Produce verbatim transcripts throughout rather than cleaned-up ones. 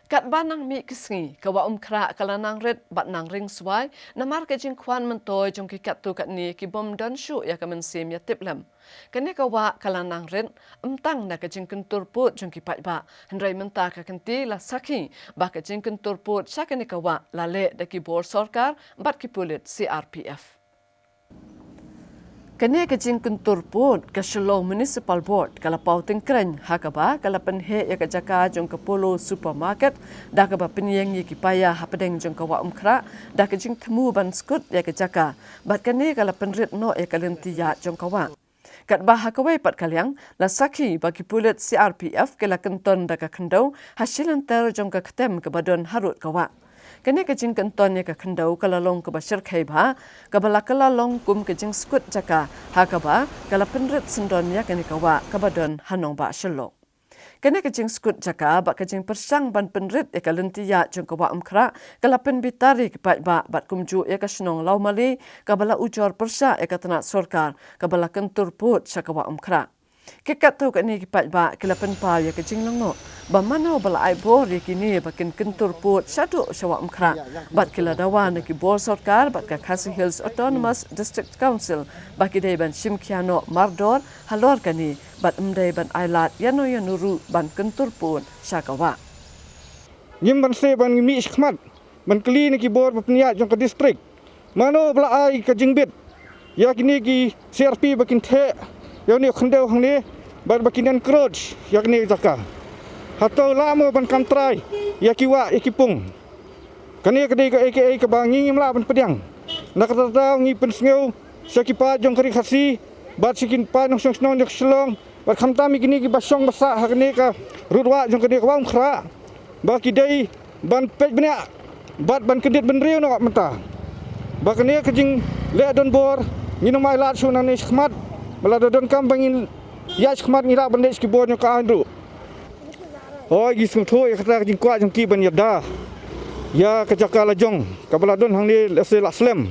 Katba nang mih ki sngi, ka wah Umkhrah ka la nang rit bad nang ring swai namar ka jingkwah myntoi jong ki katto katne ki bym don shuh ïa ka mynsiem ïatiplem. Kane ka wah ka la nang rit, ym tang na ka jingkyntur pud jong ki paidbah, hynrei mynta ka kynti la sakhi ba ka jingkyntur pud sha kane ka wah la leh da ki bor sorkar bad ki pulit C R P F. Kane ka jingkyntur pud ka Shillong Municipal Board ka la paw tyngkrein ha kaba ka la pynheh ïa ka jaka jong ka Polo Supermarket da kaba pynïeng ïa ki paia hapdeng jong ka wah Umkhrah da ka jingthmu ban skud ïa ka jaka, bad kane ka la pynrit noh ïa ka lynti ïaid jong ka wah. Katba ha kawei pat ka liang, la sakhi ba ki pulit C R P F ki la kynton da ka khyndew ha shilynter jong ka ktem kaba don harud ka wah. Kane ka jingkynton ïa ka khyndew ka la long kaba shyrkhei bha, kaba la kylla long kum ka jingskud jaka ha kaba ka la pynrit syndon ïa kane ka wah kaba don ha nongbah Shillong. Kane ka jingskud jaka bad ka jingpyrshang ban pynrit ïa ka lynti ïaid jong ka wah Umkhrah ka la pynbitar ïa ki paidbah bad kumjuh ïa ka shnong Lawmali kaba la ujor pyrshah ïa ka tnat sorkar kaba la kyntur pud sha ka wah Umkhrah. Ki katto katne ki paidbah ki la pynpaw ïa ka jinglyngngoh ba mano ba la ai bor ïa kine ba kin kyntur pud shaduh sha wah Umkhrah, bad ki la dawa na ki bor sorkar bad ka Khasi Hills Autonomous District Council ba ki dei ban shim khia noh mardor halor kane bad ym dei ban ai lad ïano ïano ruh ban kyntur pud sha ka wah. Ngim banse ban ngi mih shakhmat ban kylli na ki bor ba pynïaid jong ka district, mano ba la ai ka jingbit ïa kine ki C R P ba kin theh ïa une u khyndew hangne, bad ba kin encroach ïa kane ka jaka. Hato lah mo ban kam trai ïa ki wah ïa ki pung? Kane ka dei kaei kaei kaba ngi ngim lah ban pdiang. Na kata ka daw ngi pynsngew sha ki paid jong ka Ri Khasi bad sha ki paid nongshong shnong jong ka Shillong bad khamtam ïa kine kiba shong ba sah ha kane ka rud wah jong kane ka wah Umkhrah ba ki dei ban peit bniah bad ban kyndit bynriew noh mynta. Ba kane ka jingleh donbor ngin ym ai lad shuh nangne shakhmat, ba lada donkam ba ngin ïaid shakhmat ngi lah ban leit sha ki bor jong ka aiñ ruh. Hooid, ngi sngewthuh ïa kata ka jingkwah jong ki ban ïada ïa ka jaka la jong kaba la don hangne lehse la slem.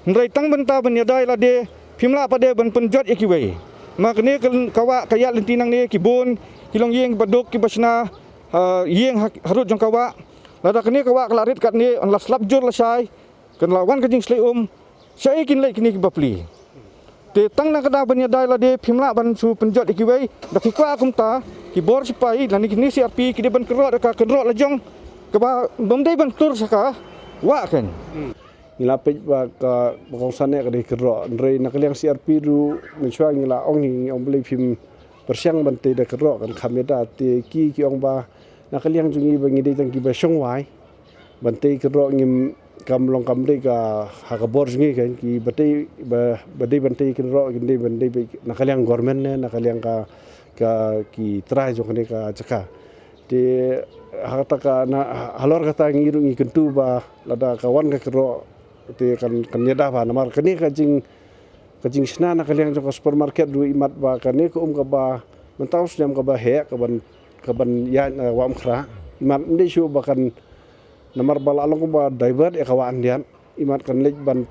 Hynrei tang bynta ban ïada ïa lade phim lah pat de ban pynjot ïa kiwei. Ma kane ka, ka wah ka ïaid lynti nangne, ki bun ki longïing kiba duk kiba shna, ha, ïing ha, harud jong ka wah. Lada kane ka wah ka la rit katne, yn la slap jur lashai, kan la wan ka jingshlei um, shaei kin leit kine ki bapli? Te tang na ka daw ban ïada ïa lade phim lah ban shu pynjot ïa kiwei. Da ki kwah kumta, ki bor sipai lane kine C R P ki dei ban kynroh da ka kynroh la jong kaba bym dei ban tur sha ka wah kan. Ngi la peit ba ka, ba kongsan eh ka dei kynroh, hynrei na ka liang C R P ruh mynshuwa ngi la ong, ngi ong balei phim pyrshang ban tei da kynroh, kan kham ïada. Te ki, ki ong ba na ka liang jong ngi ba ngi dei tang kiba shong wai, ban tei kynroh ngim, kam long kam dei ka ha ka bor jong ngi kan, kiba tei ba, ba dei ban tei kynroh kin dei ban dei ba na ka liang government ne na ka liang ka, ka ki trai jong kane ka jaka. Te ha kata ka na, halor kata ngi ruh ngi kyntu ba lada ka wan ka kynroh te kan, kan ïada bha namar kane ka jing, ka jingshna na ka liang jong ka supermarket ruh imat ba kane ka um kaba mynta u snem kaba heh kaban, kaban ïaid na wah Umkhrah, imat ym dei shuh ba kan, namar ba la long kumba divert ïa ka wah khyndiat, imat kan leit ban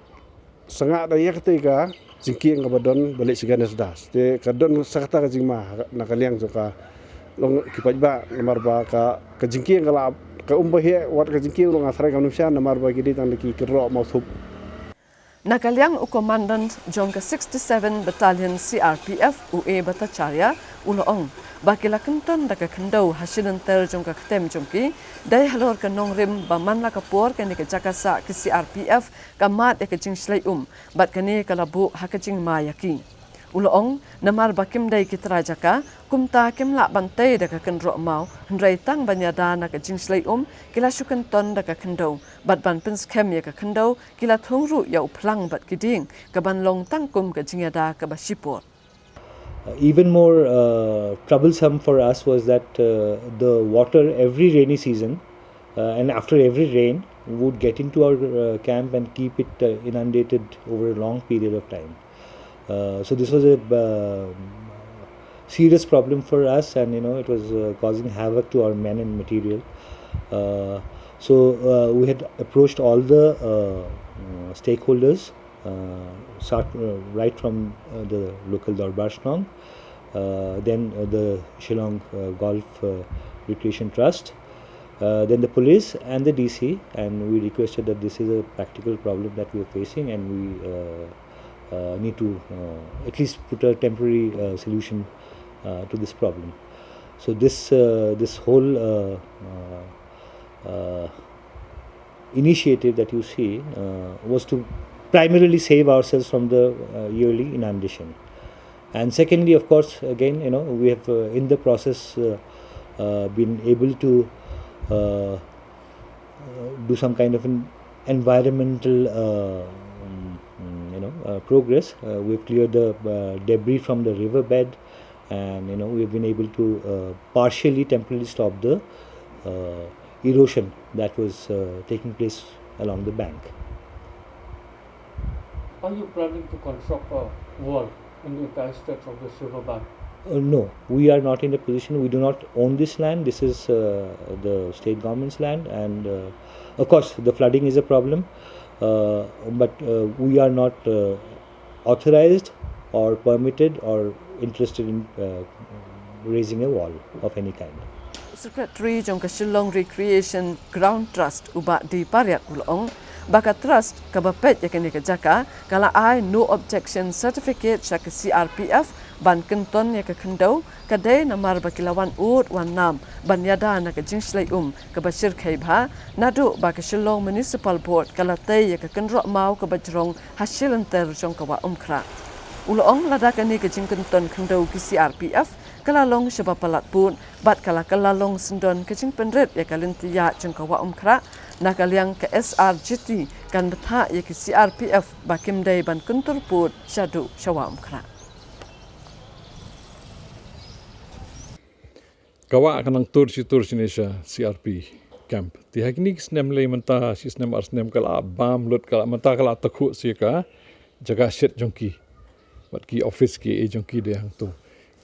sangeh da ïa katei ka jingkieng kaba don ba leit sha Ganesh Das. Te ka don sa kata ka jingma na ka liang jong ka long ki paidbah namar ba ka, ka jingkieng ka la, ka um ba heh wat ka jingkieng ruh nga tharai kam nym shan namar ba ki dei tang da ki kynroh mawthup. Na ka liang u commandant jong ka sixty-seven Battalion C R P F, u A Bhattacharya, u la ong ba ki la kynton da ka khyndew ha shilynter jong ka ktem jong ki, dei halor ka nongrim ba man la ka por kane ka jaka sah ki C R P F ka mad ïa ka jingshlei um, bad kane ka la buh ha ka jingma ïa ki. U la ong, namar ba kim dei ki trai jaka, kumta kim lah ban tei da ka kynroh maw, hynrei tang ban ïada na ka jingshlei um, ki la shu kynton da ka khyndew, bad ban pynskhem ïa ka khyndew, ki la thung ruh ïa u phlang bad ki dieng, kaban long tang kum ka jingïada kaba shipor. Uh, even more uh, troublesome for us was that uh, the water every rainy season uh, and after every rain would get into our uh, camp and keep it uh, inundated over a long period of time. Uh, so this was a uh, serious problem for us, and you know it was uh, causing havoc to our men and material. Uh, so uh, we had approached all the uh, uh, stakeholders, uh, start, uh, right from uh, the local Darbar Shnong, uh, then uh, the Shillong uh, Golf uh, Recreation Trust, Uh, then the police and the D C, and we requested that this is a practical problem that we are facing, and we uh, uh, need to uh, at least put a temporary uh, solution uh, to this problem. So this uh, this whole uh, uh, uh, initiative that you see uh, was to primarily save ourselves from the uh, yearly inundation. And secondly, of course, again, you know, we have uh, in the process uh, uh, been able to uh, uh, do some kind of an environmental, uh, mm, mm, you know, uh, progress. Uh, we've cleared the uh, debris from the riverbed, and you know, we've been able to uh, partially, temporarily stop the uh, erosion that was uh, taking place along the bank. Are you planning to construct a wall in the entire stretch of this river bank? Uh, no, we are not in a position. We do not own this land. This is uh, the state government's land, and uh, of course, the flooding is a problem. Uh, but uh, we are not uh, authorized or permitted or interested in uh, raising a wall of any kind. Secretary jong ka Shillong Recreation Ground Trust u Bah D Pariat u la ong ba ka trust kaba peit ïa kane ka jaka ka la ai no objection certificate sha ka C R P F ban kynton ïa ka khyndew, ka dei namar ba ki la wan ud wan nam ban ïada na ka jingshlei um kaba shyrkhei bha, naduh ba ka Shillong Municipal Board ka la tei ïa ka kynroh maw kaba jrong ha shilynter jong ka Wah Umkhrah. U la ong lada kane ka jingkynton khyndew ki C R P F ka la long shaba palat pud bad ka la kylla long syndon ka jingpynrit ïa ka lynti ïaid jong ka Wah Umkhrah, na ka liang ka S R G T kan bthah ïa ki C R P F ba kim dei ban kyntur pud shaduh sha Wah Umkhrah. Ka wah ka nang tur shi tur shane sha C R P camp. Te ha kine ki snem lei mynta, shi snem ar snem ka la bam lut, ka la mynta ka la takhuh sha ka jaka shet jong ki. Bad ki office ki ei jong ki dei hangto.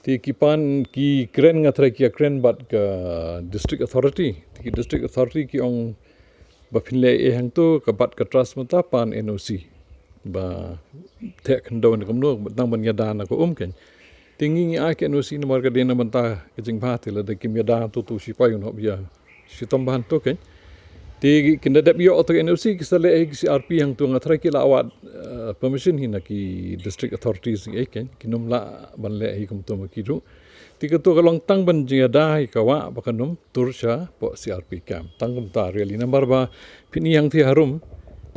Te ki pan ki kren, nga tharai ki ïakren bad ka district authority. Te ki district authority ki ong ba phin leh ei hangto, ka bad ka trust mynta pan N O C. Ba theh khyndew ne kumno, tang ban ïada na ka um kein. Te ngi ngi ai ka N O C namar ka dei na bynta ka jingbha, te lada kim ïada hangto, to shipai un hap ïa shitom bha hangto kein. Te kin da dep ïoh ïa ka N O C, ki sa leh hi ki C R P hangto. Nga tharai ki la wad eh, permission hi na ki district authorities ei kein, kin ym lah ban leh hi kumto ma ki ruh. Te kato ka long tang ban jingïada hi ka wah ba kan ym tur shapoh C R P camp. Tang kumta really, namar ba phin i hangthie harum,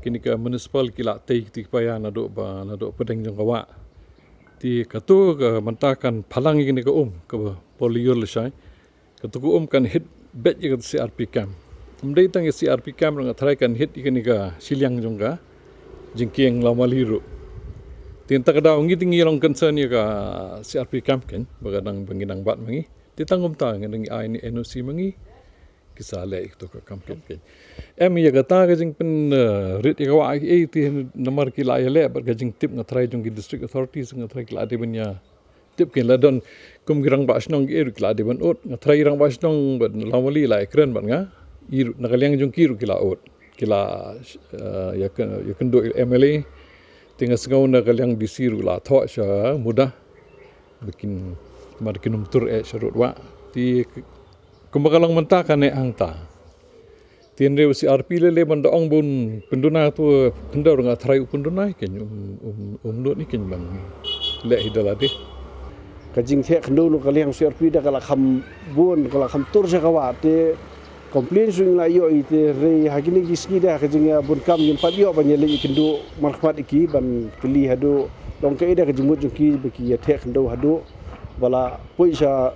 kine ka municipal ki la tei, tei ki paia naduh ba, naduh pdeng jong ka wah. Te kato ka mynta kan phalang ïa kine ka um kaba por lyiur lashai. Kato ka um kan hit beit ïa ka C R P camp. Ym dei tang ïa C R P camp ruh, nga tharai kan hit ïa kane ka shiliang jong ka jingkieng Lawmali ruh. Te mynta ka daw ngi te ngi long concern ïa ka C R P camp kein, ba ka dang, ba ngi dang bat ma ngi. Te tang kumta ngi dang ai ni N O C ma ngi, ki sa leh ïa kato ka kam kein. Em ïa kata ka jingpyn, eh, rit ïa ka wah ei ei, te namar ki la ïaleh bad ka jingtip, nga tharai jong ki district authorities, nga tharai ki la dei ban ïa tip kein, la don kum ki rangbah shnong ki ei ruh ki la dei ban ud. Nga tharai rangbah shnong bad Lawmali la ïakren bad nga. Ei ruh na ka liang jong ki ruh ki la ud. Ki la, eh, ïa ka, ïakynduh ïa M L A. Te nga sngew na ka liang D C ruh la thoh sha MUDA. Ba kin, mar kin ym tur eh sha rud wah. Te kumba ka long mynta kane hangta. Te hynrei u C R P lei lei ban da ong ba un pynduna tu khyndew, nga tharai u pynduna hi kein, um, um, um nud hi kein ban leh hi da lade. Ka jingtheh khyndew na ka liang C R P da ka la kham bun, ka la kham tur sha ka wah, te complain shu ngi la ïoh hi. Te hynrei ha kine ki sngi da ka jingïabun kam ngim pat ïoh ban ïaleit ïakynduh markhmat ïa ki ban kylli haduh long kaei da ka jingmut jong ki ba ki ïa theh khyndew haduh ba la poi sha,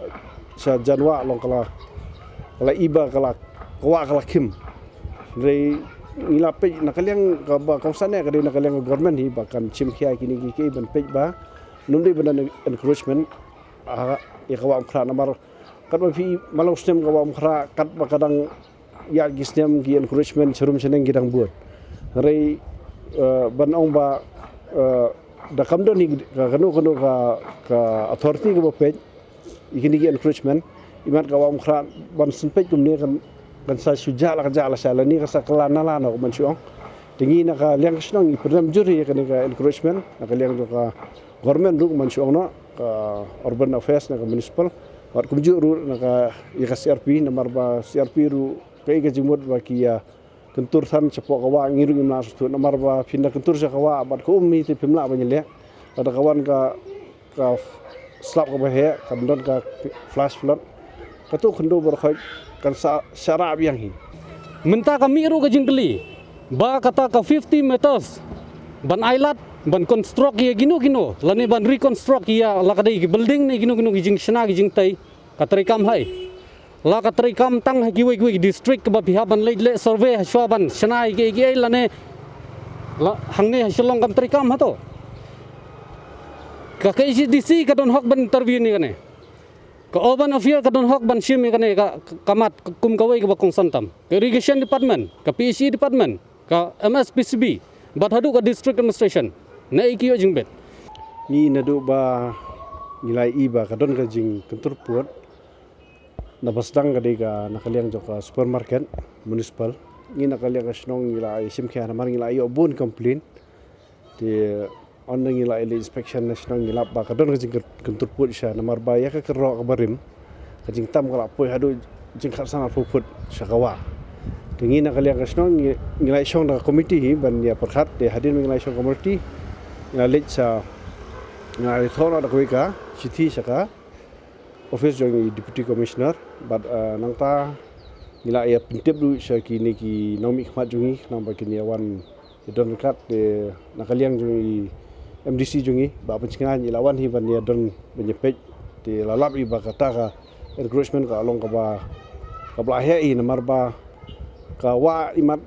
sha jan wah long ka la, ka la i ba ka la, ka wah ka la khim. Hynrei ngi la peit na ka liang kaba kongsan eh, ka dei na ka liang ka government hi ba kan shim khia kine ki, ki ban peit ba ym dei ban don encroachment ha ïa ka Wah Umkhrah, namar katba phi i man la u snem ka Wah Umkhrah katba ka dang ïaid ki snem ki encroachment sharum shaneng ki dang bun. Hynrei, eh, ban ong ba, eh, da kam don hi ka kano kano ka, ka authority kaba peit ïa kine ki encroachment. Imat ka Wah Umkhrah ban sngewpeit kumne kan, kan sa shu jah la ka jah lashai, lane kan sa kylla nala noh kumban shu ong. Te ngi na ka liang ka shnong ngi pyndem jur hi ïa kane ka encroachment na ka liang jong ka government ruh kumban shu ong noh, ka urban affairs na ka municipal. Bad kumjuh ruh na ka, ïa ka C R P, namar ba C R P ruh Kaei ka jingmut ba ki ïa kyntur than shapoh ka wah, ngi ruh ngim lah shuh namar ba phin da kyntur sha ka wah bad ka um hi te phim lah ban ïaleh. Lada ka wan ka, ka slap kaba heh, kan don ka flash flood. Kato khyndew baroh khoit kan sa, sa rah biang hi. Mynta ka mih ruh ka jingkylli ba kata ka fifty meters ban ailad, ban construct ïa kino kino lane ban reconstruct ïa la ka dei ki building ne kino kino ki jingshna ki jingtei, ka treikam ha ei? La ka treikam tang ha kiwei kiwei ki district kaba phi hap ban leit leh survey hashwa ban shna ïa kiei kiei lane la hangne ha Shillong kam treikam hato? Ka KHADC ka don hok ban intervene ïa kane. Ka Urban Affairs ka don hok ban shim ïa kane ka, ka mat kum kawei kaba kongsan tam. Ka Irrigation Department, ka PHE Department, ka MSPCB bad haduh ka District Administration, naei ki ïoh jingbit? Ngi naduh ba ngi la ïohi ba ka don ka jingkyntur pud, naba sdang ka dei ka na ka liang jong ka supermarket municipal. Ngi na ka liang ka shnong ngi la ïa shim khia namar ngi la ïoh bun complaint. Te ynda ngi la ïa leit inspection na shnong ngi lap ba ka don ka jingkyntur pud sha namar ba ïa ka kyrroh kaba rim, ka jingtam ka la poi haduh jingkhatsan arphew phut sha ka wah. Te ngi na ka liang ka shnong ngi, ngi la ïa shong da ka committee hi ban ïa pyrkhat, te hadien ba ngi la ïa shong committee ngi la leit sha, ngi la ïa thoh noh da kawei ka shithi sha ka office jong i Deputy Commissioner bad, eh, nangta ngi la ïa pyntip ruh sha kine ki nongmihkhmat jong ngi khnang ba kin ïa wan ïa don ryngkat. Te na ka liang jong i MDC jong ngi Bah Pynshngaiñ i la wan hi ban ïa don ban ïa peit. Te la lap i ba kata ka encroachment ka long kaba, kaba la heh i namar ba ka wah imat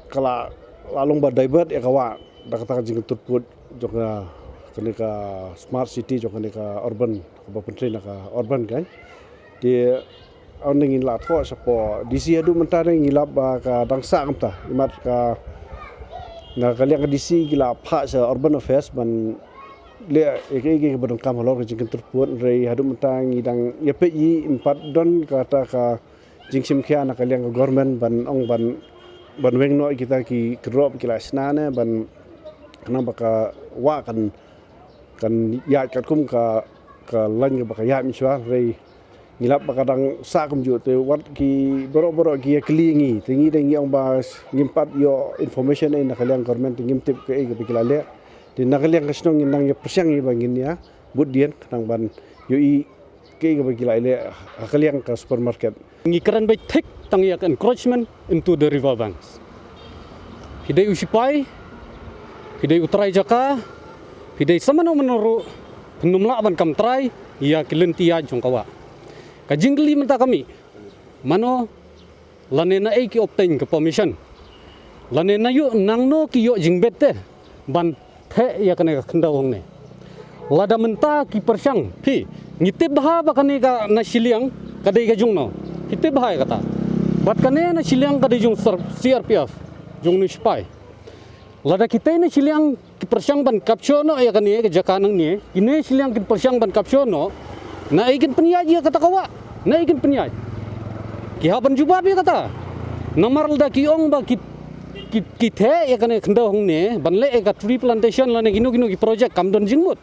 ka la, la long ba divert ïa ka wah da kata ka jingkyntur pud jong ka, kane ka smart city jong kane ka urban, kaba pyntrei na ka urban kan. Te ynda ngi la thoh shapoh DC haduh mynta ngi lap ba ka dang sah kumta. Imat ka na ka liang ka DC ki la phah sha Urban Affairs ban leh ïa kaei kaei kaba donkam halor ka jingkyntur pud, hynrei haduh mynta ngi dang ïa peit i em pat don kata ka jingshim khia na ka liang ka government ban ong ban, ban weng noh ïa kita ki kyrroh ba ki la shna ne ban khnang ba ka wah kan, kan ïaid katkum ka, ka lain kaba ka ïaid mynshuwa. Hynrei ngi lap ba ka dang sah kumjuh, te wat ki baroh baroh ki ïa kylli ngi, te ngi dang ngi ong ba ngim pat ïoh information ei na ka liang government, te ngim tip kaei kaba ki la leh. Te na ka liang ka shnong ngin nang ïa pyrshang ïa ba ngin ïa bud dien khnang ban ïohi kaei kaba ki la ïa leh ha ka liang ka supermarket. Ngi kren beit thik tang ïa ka encroachment into the river banks. Phi dei u shipai, phi dei u trai jaka, phi dei sa mano mano ruh, phin ym lah ban kam trai ïa ki lynti ïaid jong ka wah. Ka jingkylli mynta ka mih, mano lane naei ki obtain ka permission, lane naïoh nangno ki ïoh jingbit te ban theh ïa kane ka khyndew hangne? Lada mynta ki pyrshang, phi, ngi tip bha ba kane ka na shiliang ka dei ka jongno, phi tip bha ïa kata. Bad kane na shiliang ka dei jong sar-, CRPF, jong u shipai. Lada kitei na shiliang ki pyrshang ban capture noh ïa kane ka jaka nangne, kine shiliang ki pyrshang ban capture noh, naei kin pynïaid ïa kata ka wah? Naei kin pynïaid? Ki hap ban jubab ïa kata. Namar lada ki ong ba ki, ki, ki theh ïa kane khyndew hangne ban leh ïa ka tree plantation lane kino kino ki project, kam don jingmut.